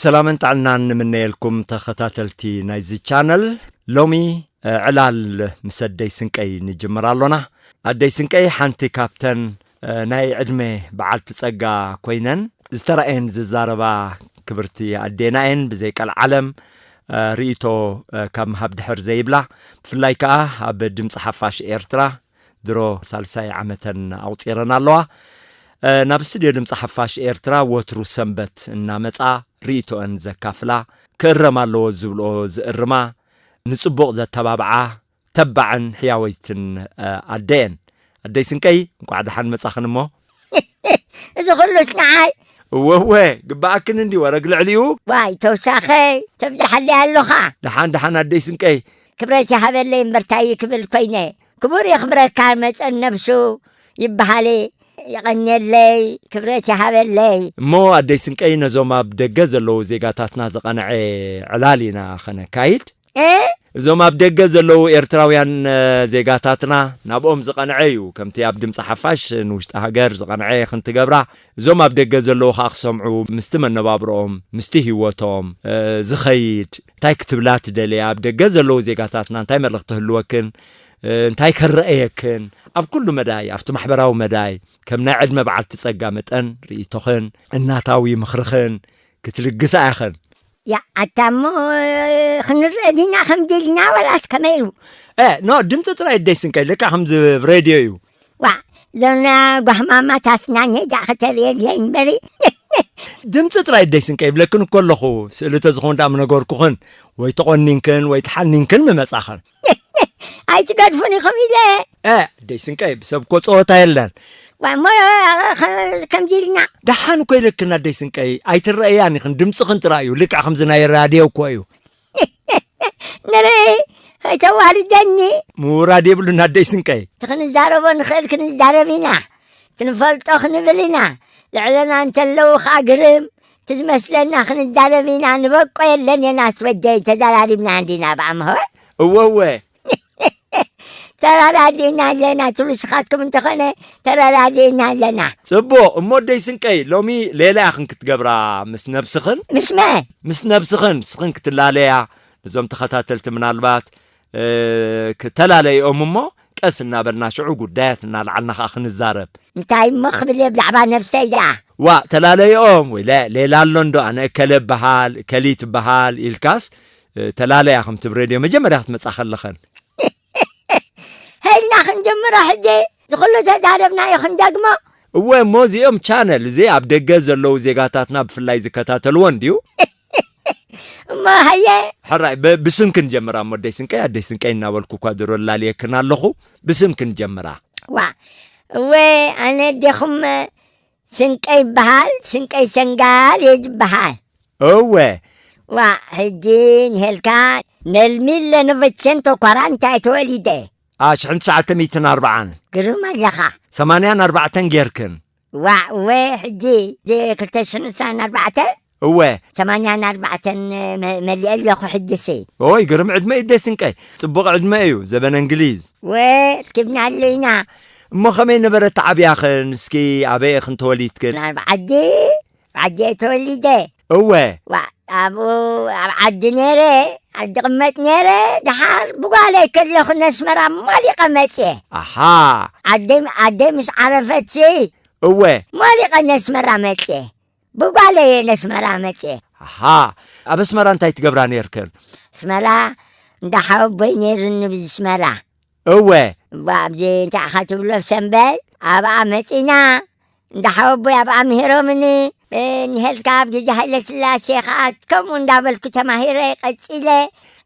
ሰላምን ጥዕናን ንምነየልኩም ተኸታተልቲ ናይዚ ቻነል። ሎሚ፣ እ፣ ዕላል ምስ ኣደይ ስንቀይ ንጅምር ኣሎና። ኣደይ ስንቀይ ሓንቲ ካብተን፣ እ፣ ናይ ዕድመ በዓልቲ ጸጋ ኮይነን ዝተራእየን ዝዛረባ ክብርቲ ኣዴና እየን። ብዘይ ቀልዓለም፣ እ፣ ርእይቶ፣ እ፣ ካብ ምሃብ ድሕር ዘይብላ፣ ብፍላይ ከኣ ኣብ ድምጺ ሓፋሽ ኤርትራ ድሮ ሳልሳይ ዓመተን ኣቑጺረን ኣለዋ። እ፣ ናብ ስቱድዮ ድምጺ ሓፋሽ ኤርትራ ወትሩ ሰንበት እናመጻ ርእይቶአን ዘካፍላ፣ ክእረም ኣለዎ ዝብልኦ ዝእርማ፣ ንጽቡቕ ዘተባብዓ፣ ተባዕን ሕያወይትን፣ እ፣ ኣደ እየን። ኣደይ ስንቀይ፣ እንቋዕ ደሓን መጻኽን እሞ። እዚ ኩሉስ ንዓይ? እወ፣ እወ፣ ግባኣክን እንዲ ወረግ ልዕሊኡ። ዋይ፣ ተውሳኸይ፣ ተብድሓለይ ኣሎኻ። ደሓን፣ ደሓን ኣደይ ስንቀይ። ክብረት ይሃበለይ እምበር ታይ ክብል ኮይነ። ክቡር የኽብረካ መጸን ነብሱ ይበሃለ። የቐንየለይ፣ ክብረት ይሃበለይ። እሞ ኣደይ ስንቀይ፣ ነዞም ኣብ ደገ ዘለዉ ዜጋታትና ዝቐንዐ ዕላል ኢና ኸነካይድ። እ? እዞም ኣብ ደገ ዘለዉ ኤርትራውያን፣ እ፣ ዜጋታትና ናብኦም ዝቐንዐ እዩ። ከምቲ ኣብ ድምጺ ሓፋሽ ንውሽጢ ሃገር ዝቐንዐ ክንትገብራ፣ እዞም ኣብ ደገ ዘለዉ ኸኣ ክሰምዑ፣ ምስቲ መነባብሮኦም፣ ምስቲ ህይወቶም፣ እ፣ ዝኸይድ፣ እንታይ ክትብላ ትደልያ? ኣብ ደገ ዘለዉ ዜጋታትና እንታይ መልእኽቲ ህልወክን፣ እ፣ እንታይ ከረእየክን? ኣብ ኩሉ መዳይ፣ ኣብቲ ማሕበራዊ መዳይ፣ ከም ናይ ዕድመ በዓልቲ ጸጋ መጠን ርእይቶኽን እናታዊ ምኽርኽን ክትልግሳ ኢኽን። ያ፣ ኣታ እሞ ክንረአ ዲና ከምዚ ኢልና ወላስ ከመይ እዩ? እ፣ ኖ፣ ድምጺ ጥራይ ደይ ስንቀይ፣ ልክዕ ከምዚ ብ ሬድዮ እዩ። ዋ፣ ዞና ጓህማማ ታስናኒ ዳኣ ከተርእየለይ እምበሪ። ድምጺ ጥራይ ደይ ስንቀይ ይብለክን እኮ ኣለኹ። ስእሊ ተዝኸውን ዳኣ ምነገርኩኽን፣ ወይ ተቖኒንክን፣ ወይ ተሓኒንክን ምመጻኽን። ኣይትገድፉን ኢኹም ኢለ። እ፣ ደይ ስንቀይ፣ ብሰብ እኮ ጸወታ የለን። ዋ፣ እሞ ከ-፣ ከምዚ ኢልና። ደሓን እኮ ኢለክን ኣደይ ስንቀይ፣ ኣይትረኣያን ኢኽን፣ ድምጽኽን ጥራይ እዩ፣ ልክዕ ከምዚ ናይ ራድዮ እኮ እዩ። ንርኢ፣ ከይተዋርደኒ። ምውራድ የብሉን ኣደይ ስንቀይ። እቲ ክንዛረቦ ንኽእል ክንዛረብ ኢና፣ እቲ ንፈልጦ ክንብል ኢና። ልዕለና እንተለዉ ኸኣ ግርም፣ እቲ ዝመስለና ክንዛረብ ኢና፣ ንበቆ የለን የናስ ወደይ፣ ተዘራሪብና እንዲና ብኣምሆ። እወ፣ እወ። ተረዳዲእና ኣለና ትብሉ ንስኻትኩም እንተኾነ፣ ተረዳዲእና ኣለና። ጽቡቕ። እሞ ኣደይ ስንቀይ፣ ሎሚ ሌላ ኢኽን ክትገብራ ምስ ነብስኽን? ምስ መን? ምስ ነብስኽን፣ ንስኽን ክትላለያ፣ ነዞም ተኸታተልቲ ምናልባት፣ እ፣ ክተላለይኦም እሞ፣ ቀስ እናበልና ሽዑ ጉዳያት እናልዓልና ኸኣ ክንዛረብ። እንታይ እሞ ክብል እየ ብዛዕባ ነብሰይ ደኣ? ዋእ፣ ተላለይኦም፣ ወይ ለ-፣ ሌላ ኣሎ እንዶ፣ ኣነ እከለ እበሃል፣ እከሊት እበሃል ኢልካስ፣ እ፣ ተላለያ ከምቲ ብ ሬድዮ መጀመርያ ክትመጻ ከለኸን። ሄልና ክንጅምሮ ሕጂ፣ እዚ ኩሉ ተዛረብናዮ ክንደግሞ? እወ፣ እሞ እዚኦም ቻነል፣ እዚ ኣብ ደገ ዘለዉ ዜጋታትና ብፍላይ ዝከታተልዎ እንድዩ። እሞ ሃየ። ሕራይ፣ ብ-፣ ብስም ክንጀምራ እሞ፣ ኣደይ ስንቀይ፣ ኣደይ ስንቀይ እናበልኩ እኳ ድሮ ኣላልየክን ኣለኹ። ብስም ክንጀምራ። ዋ፣ እወ፣ ኣነ ኣዴኹም ስንቀይ ይበሃል፣ ስንቀይ ሰንጋል እየ ዝበሃል። እወ። ዋ፣ ሕጂ ንሄልካ ነልሚለ ኖቨቸንቶ ኳራንታ እየ ተወሊደ። ኣ፣ ሽሕን ትሽዓተ ሚእትን ኣርባዓን። ግርም ኣለኻ። ሰማንያን ኣርባዕተን ጌርክን። ዋዕ፣ እወ፣ ሕጂ ደ-፣ ክልተ ሽሕን ዕስራን ኣርባዕተ? እወ። ሰማንያን ኣርባዕተን መ-፣ መሊአ ኣለኹ ሕጂሲ። ኦይ፣ ግርም ዕድመ እዩ ኣደይ ስንቀይ። ጽቡቕ ዕድመ እዩ፣ ዘበነ እንግሊዝ። ወ-፣ ርኪብናሉ ኢና። እሞ ከመይ ነበረ ኣተዓብያኽን? እስኪ ኣበይ ኢኽን ተወሊድክን? ኣብ ዓዲ፣ ኣብ ዓዲ እየ ተወሊደ። እወ። ዋ፣ ኣብኡ ኣብ ዓዲ ነይረ፣ ዓዲ ቅመጥ ነይረ፣ ደሓር ብጓለይ ከለኹ ነስመራ ሞሊቐ መጽየ። ኣሃ። ዓደይ፣ ዓደይ ምስ ዓረፈትሲ እወ። ሞሊቐ ነስመራ መጽየ። ብጓለይ እየ ነስመራ መጽየ። ኣሃ። ኣብ ኣስመራ እንታይ ትገብራ ነይርክን? ኣስመራ እንዳ ሓወቦይ ነይርኒ ብዝስመራ። እወ። እባ ኣብዚ እንታይ ኢኻ ትብሎ ሰንበል ኣብኣ መጺና፣ እንዳ ሓወቦይ ኣብኣ ምሂሮምኒ፣ እ፣ ንሄልካ ኣብ ግዜ ሃይለ ስላሴ ኸኣ ከምኡ እንዳበልኩ ተማሂረ፣ ቀጺለ፣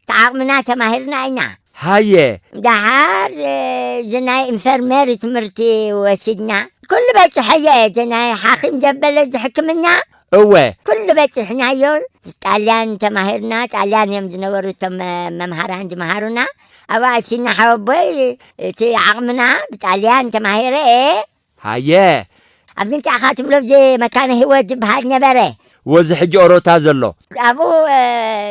እቲ ዓቕምና ተማሂርና ኢና። ሃየ። ደሓር፣ እ፣ እዚ ናይ ኢንፈርሜሪ ትምህርቲ ወሲድና። ኩሉ በጺሐዮ እየ፣ እዚ ናይ ሓኺም ደበለ፣ እዚ ሕክምና። እወ። ኩሉ በጺሕናዮ። ምስ ጣልያን ተማሂርና፣ ጣልያን እዮም ዝነበሩ እቶም መ-፣ መምሃራን ዝመሃሩና። ኣብኣ እሲና ሓወቦይ፣ እቲ ዓቕምና ብጣልያን ተማሂረ እየ። ሃየ። ኣብዚ እንታይ ኢኻ ትብሎ፣ ኣብዚ መካነ ህይወት ዝበሃል ነበረ። ወዚ ሕጂ ኦሮታ ዘሎ። ኣብኡ፣ እ፣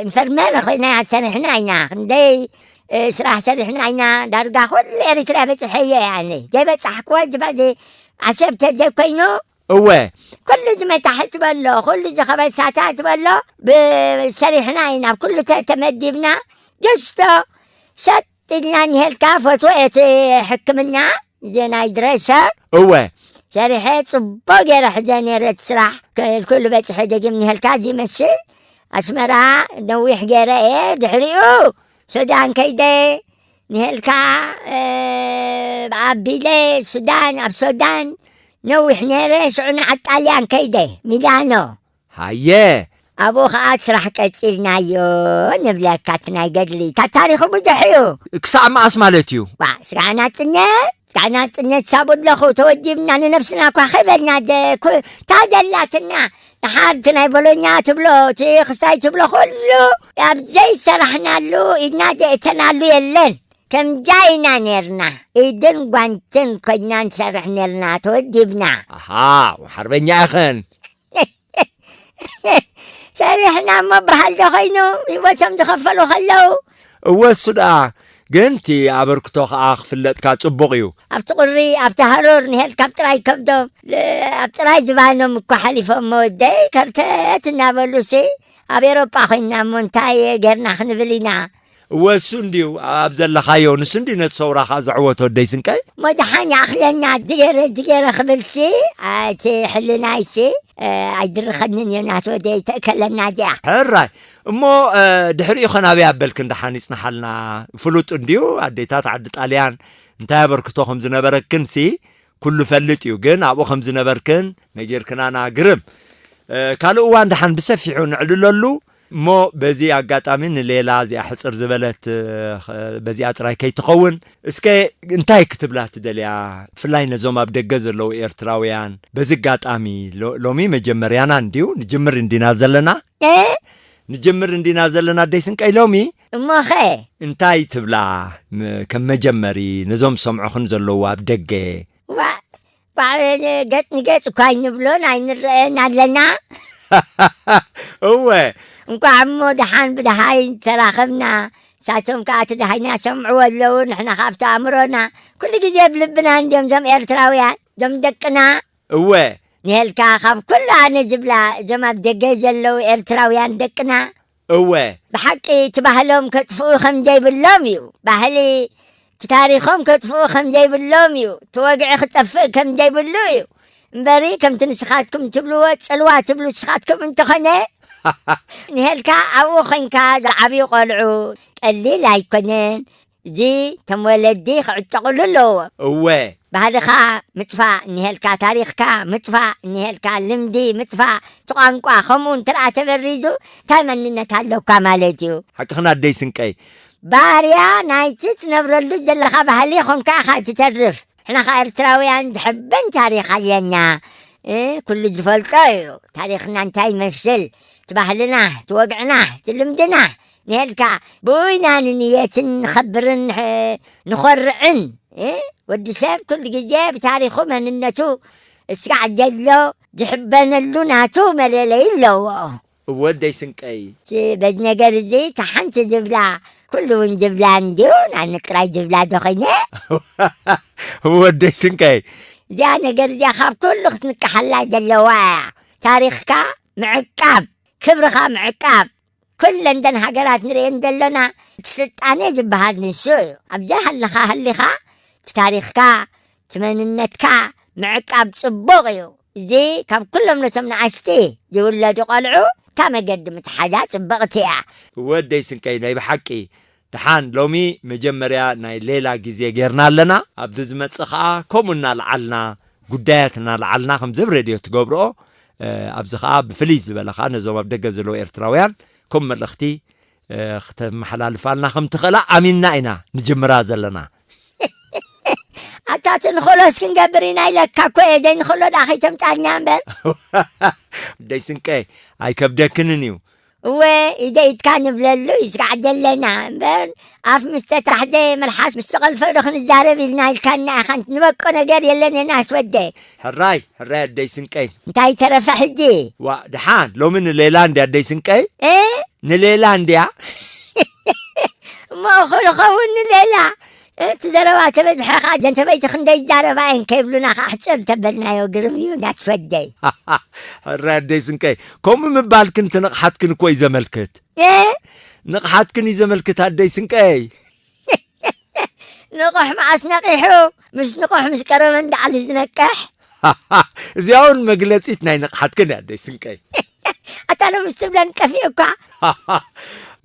ኢንፈርሜር ኮይና ሰሪሕና ኢና። ክንደይ፣ እ፣ ስራሕ ሰሪሕና ኢና። ዳርጋ ኩሉ ኤሪትራ በጺሐዮ እየ ኣነ። ዘይበጻሕክዎ፣ እዚ በዚ ዓሰብ ተዘይኮይኑ፣ እወ። ኩሉ እዚ መታሕት በሎ፣ ኩሉ እዚ ከበሳታት በሎ፣ ብሰሪሕና ኢና፣ ኣብ ኩሉ ተ-፣ ተመዲብና። ጀስቶ ሰጥ ኢልና ንሄልካ ፈትወ እቲ ሕክምና፣ እዚ ናይ ድሬሰር። እወ። ሰሪሐ ጽቡቕ ገይረ ሕዘ ነይረ እቲ ስራሕ። ከ-፣ ኩሉ በጽሐ ደጊም ንሄልካ እዚ ይመስል። ኣስመራ ነዊሕ ገይረ እየ። ድሕሪኡ ሱዳን ከይደ ንሄልካ፣ እ፣ ኣቢለ ሱዳን፣ ኣብ ሱዳን ነዊሕ ነይረ። ሽዑ ንዓብ ጣልያን ከይደ ሚላኖ። ሃየ። ኣብኡ ኸኣ ስራሕ ቀጺልናዮ ንብለካ። እቲ ናይ ገድሊ፣ እታ ታሪኹ ብዙሕ እዩ። ክሳዕ መኣስ ማለት እዩ? ዋ፣ ስጋዕ ናጽነት፣ ስጋዕ ናጽነት ሳቡ ኣለኹ፣ ተወዲብና፣ ንነብስና እኳ ከይበልና፣ ደ-፣ ኩ-፣ እታ ዘላትና፣ ንሓርቲ ናይ ቦሎኛ ትብሎ፣ እቲ ክስታይ ትብሎ፣ ኩሉ ኣብ ዘይሰራሕናሉ፣ ኢድና ዘእተናሉ የለን። ከምጃ ኢና ኔርና፣ ኢድን ጓንትን ኮይና ንሰርሕ ኔርና፣ ተወዲብና። ኣሃ፣ ሓርበኛ ኢኽን። ሰሪሕና እሞ በሃል ዶ ኾይኑ፣ ህይወቶም ዝኸፈሉ ከለዉ። እወ፣ እሱ ደኣ። ግን እቲ ኣበርክቶ ኸኣ ክፍለጥካ ጽቡቕ እዩ። ኣብቲ ቁሪ፣ ኣብቲ ሃሩር ንሄልካ ኣብ ጥራይ ከብዶም፣ ል-፣ ኣብ ጥራይ ዝባኖም እኳ ሓሊፎም መወደይ ከርተት እናበሉሲ፣ ኣብ ኤሮጳ ኮይንና እሞ እንታይ ጌርና ክንብል ኢና? እወ፣ እሱ እንድዩ ኣብ ዘለኻዮ፣ ንሱ እንድዩ ነቲ ሰውራኻ ዘዕወቶ፣ ወደይ ስንቀይ። መድሓን ይኣኽለና፣ ድገረ፣ ድገረ ክብልሲ፣ እቲ ሕልናይሲ፣ እ፣ ኣይድርኸንን እዩ፣ ናስ ወደይ ተእከለና እዚኣ። ሕራይ። እሞ፣ እ፣ ድሕሪኡ ኸ ናበይ ኣበልክን ደሓን ይጽንሓልና? ፍሉጥ እንድዩ፣ ኣዴታት ዓዲ ጣልያን እንታይ ኣበርክቶ ከም ዝነበረክንሲ፣ ኩሉ ፈልጥ እዩ፣ ግን ኣብኡ ከም ዝነበርክን ነጊርክናና ግርም። እ፣ ካልእ እዋን ደሓን ብሰፊሑ ንዕልለሉ። እሞ በዚ ኣጋጣሚ ንሌላ እዚኣ ሕጽር ዝበለት፣ እ፣ በዚኣ ጥራይ ከይትኸውን፣ እስከ እንታይ ክትብላ ትደልያ? ብፍላይ ነዞም ኣብ ደገ ዘለዉ ኤርትራውያን በዚ ኣጋጣሚ ሎ-፣ ሎሚ መጀመርያና እንድዩ፣ ንጅምር እንዲና ዘለና። እ? ንጅምር እንዲና ዘለና፣ ኣደይ ስንቀይ፣ ሎሚ። እሞኸ? እንታይ ትብላ? ም-፣ ከም መጀመሪ ነዞም ዝሰምዑኽን ዘለዉ ኣብ ደገ። ዋእ፣ ዋእ፣ ገጽ ንገጽ እኳ ኣይንብሎን ኣይንረአን ኣለና። እወ። እንቋዕ እሞ ደሓን ብደሃይ ተራኸብና። ንሳቶም ከኣ እቲ ደሃይና ሰምዕዎ ኣለዉ። ንሕና ከኣ ኣብቲ ኣእምሮና ኩሉ ግዜ ኣብ ልብና እንድዮም እዞም ኤርትራውያን፣ እዞም ደቅና። እወ። ንሄልካ ካብ ኩሉ ኣነ ዝብላ እዞም ኣብ ደገ ዘለዉ ኤርትራውያን ደቅና። እወ። ብሓቂ እቲ ባህሎም ከጥፍኡ ከም ዘይብሎም እዩ። ባህሊ እቲ ታሪኾም ከጥፍኡ ከም ዘይብሎም እዩ። እቲ ወግዒ ክጠፍእ ከም ዘይብሉ እዩ። እምበሪ ከምቲ ንስኻትኩም ትብልዎ ጽልዋ ትብሉ ንስኻትኩም እንተኾነ ንሄልካ ኣብኡ ኾይንካ ዝዓብዩ ቆልዑ ቀሊል ኣይኮነን። እዚ እቶም ወለዲ ክዕጠቕሉ ኣለዎም። እወ። ባህልኻ ምጥፋእ እኒሄልካ፣ ታሪኽካ ምጥፋእ እኒሄልካ፣ ልምዲ ምጥፋእ፣ እቲ ቋንቋ ከምኡ እንትርኣ ተበሪዙ እንታይ መንነት ኣለካ ማለት እዩ? ሓቅኽን ኣደይ ስንቀይ። ባርያ ናይቲ ትነብረሉ ዘለኻ ባህሊ ኾንካ ኢኻ ትተርፍ። ንሕና ኸኣ ኤርትራውያን ዝሕበን ታሪኽ ኣለና። እ፣ ኩሉ ዝፈልጦ እዩ። ታሪኽና እንታይ ይመስል? እቲ ባህልና፣ እቲ ወግዕና፣ እቲ ልምድና። ንሄልካ ብኡይና ንንየትን ንኸብርን ንሕ-፣ ንኾርዕን። እ፣ ወዲ ሰብ ኩሉ ግዜ ብታሪኹ መንነቱ እስካዕ ዘሎ ዝሕበነሉ ናቱ መለለዪ ኣለዎ። እወ ኣደይ ስንቀይ። እቲ በዚ ነገር እዚ እታ ሓንቲ ዝብላ፣ ኩሉ እውን ዝብላ እንድዩ፣ ንኣነ ጥራይ ዝብላ ዶ ኾይነ? እወ ኣደይ ስንቀይ። እዚኣ ነገር እዚኣ ካብ ኩሉ ክትንቀሓላ ዘለዋ እያ። ታሪኽካ ምዕቃብ፣ ክብርኻ ምዕቃብ። ኩለን እተን ሃገራት ንርእየን ዘለና፣ እቲ ስልጣኔ ዝበሃል ንሱ እዩ። ኣብ ዘይሃለኻ ሃሊኻ፣ እቲ ታሪኽካ፣ እቲ መንነትካ ምዕቃብ ጽቡቕ እዩ። እዚ ካብ ኩሎም ነቶም ንኣሽቲ ዝውለዱ ቆልዑ፣ እታ መገዲ ምትሓዛ ጽብቕቲ እያ። እወ ኣደይ ስንቀይ፣ ናይ ብሓቂ። ደሓን፣ ሎሚ መጀመርያ ናይ ሌላ ግዜ ጌርና ኣለና። ኣብዚ ዝመጽእ ኸኣ ከምኡ እናልዓልና፣ ጉዳያት እናልዓልና፣ ከምዚ ኣብ ሬድዮ ትገብርኦ፣ እ፣ ኣብዚ ኸኣ ብፍልይ ዝበለ ኸኣ ነዞም ኣብ ደገ ዘለዉ ኤርትራውያን ከም መልእኽቲ፣ እ፣ ክተመሓላልፋልና ከም ትኽእላ ኣሚንና ኢና ንጅምራ ዘለና። ኣታ እቲ ንኽእሎስ ክንገብር ኢና ኢለካ እኮ እየ፣ ዘይንኽእሎ ደኣ ከይተምጻልና እምበር። ኣደይ ስንቀይ፣ ኣይከብደክንን እዩ። እወ፣ ኢደ ኢድካ ንብለሉ ይስጋዕ ዘለና እምበር፣ ኣፍ ምስ ተታሕዘ፣ መልሓስ ምስ ተቐልፈ ዶ ክንዛረብ ኢልና ኢልካና ኢኻ። ንበቆ ነገር የለን የናስ ወደ። ሕራይ፣ ሕራይ ኣደይ ስንቀይ። እንታይ ተረፈ ሕጂ? ዋእ፣ ደሓን፣ ሎሚ ንሌላ እንድያ ኣደይ ስንቀይ? እ? ንሌላ እንድያ? እሞ እኹል ኸውን ንሌላ። እቲ ዘረባ ተበዝሐ ኸዓ፣ እዘን ሰበይቲ ክንደይ ይዛረባ እየን ከይብሉና ኸዓ ሕጽር ተበልናዮ። ግርም እዩ ናትሽ ወደይ። ሕራይ ኣደይ ስንቀይ፣ ከምኡ ምባልክን ትንቕሓትክን እኮ እዩ ዘመልክት። እ? ንቕሓትክን እዩ ዘመልክት ኣደይ ስንቀይ። ንቑሕ መዓስ ነቒሑ? ምስ ንቑሕ ምስ ቀረበ እንዳዓሉ ዝነቅሕ። እዚኣ እውን መግለጺት ናይ ንቕሓትክን እያ ኣደይ ስንቀይ። ኣታ ሎምስ ትብለን ጠፊኡ እኳ።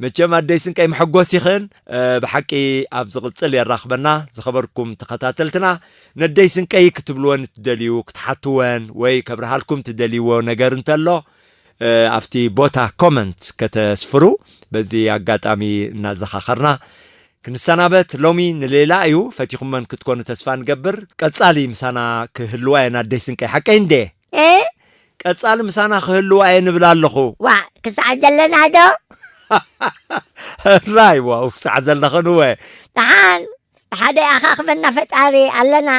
መቸም ኣደይ ስንቀይ መሐጎስ ይኽን። ብሓቂ ኣብ ዝቕጽል የራኽበና። ዝኸበርኩም ተኸታተልትና፣ ነደይ ስንቀይ ክትብልወን እትደልዩ፣ ክትሓትወን ወይ ከብርሃልኩም ትደልይዎ ነገር እንተሎ፣ ኣብቲ ቦታ ኮመንት ከተስፍሩ በዚ ኣጋጣሚ እናዘኻኸርና ክንሰናበት። ሎሚ ንሌላ እዩ፣ ፈቲኹመን ክትኮኑ ተስፋ ንገብር። ቀጻሊ ምሳና ክህልዋ እየን ኣደይ ስንቀይ፣ ሓቀይ እንዴ? እ? ቀጻሊ ምሳና ክህልዋ እየ ንብል ኣለኹ። ዋ፣ ክሳዕ ዘለና ዶ? ራይ ዋው፣ ክሳዕ ዘለኽን እወ። ደሓን ሓደ ኣኻኽበና ፈጣሪ ኣለና።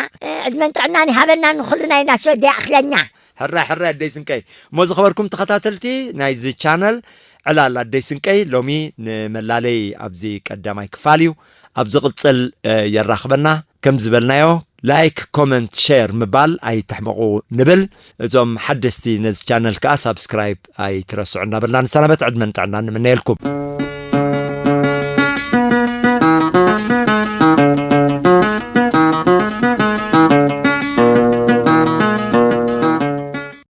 ዕድመን ጥዕናን ይሃበና ንኹሉ ናይ ናስወዲ ኣኽለኛ። ሕራይ ሕራይ ኣደይ ስንቀይ። እሞ ዝኸበርኩም ተኸታተልቲ ናይዚ ቻነል፣ ዕላል ኣደይ ስንቀይ ሎሚ ንመላለይ ኣብዚ ቀዳማይ ክፋል እዩ። ኣብ ዝቕጽል የራኽበና። ከም ዝበልናዮ፣ ላይክ፣ ኮመንት፣ ሼር ምባል ኣይትሕመቑ ንብል። እዞም ሓደስቲ ነዚ ቻነል ከኣ ሳብስክራይብ ኣይትረስዑ እናበልና ንሰናበት። ዕድመን ጥዕናን ንምነየልኩም።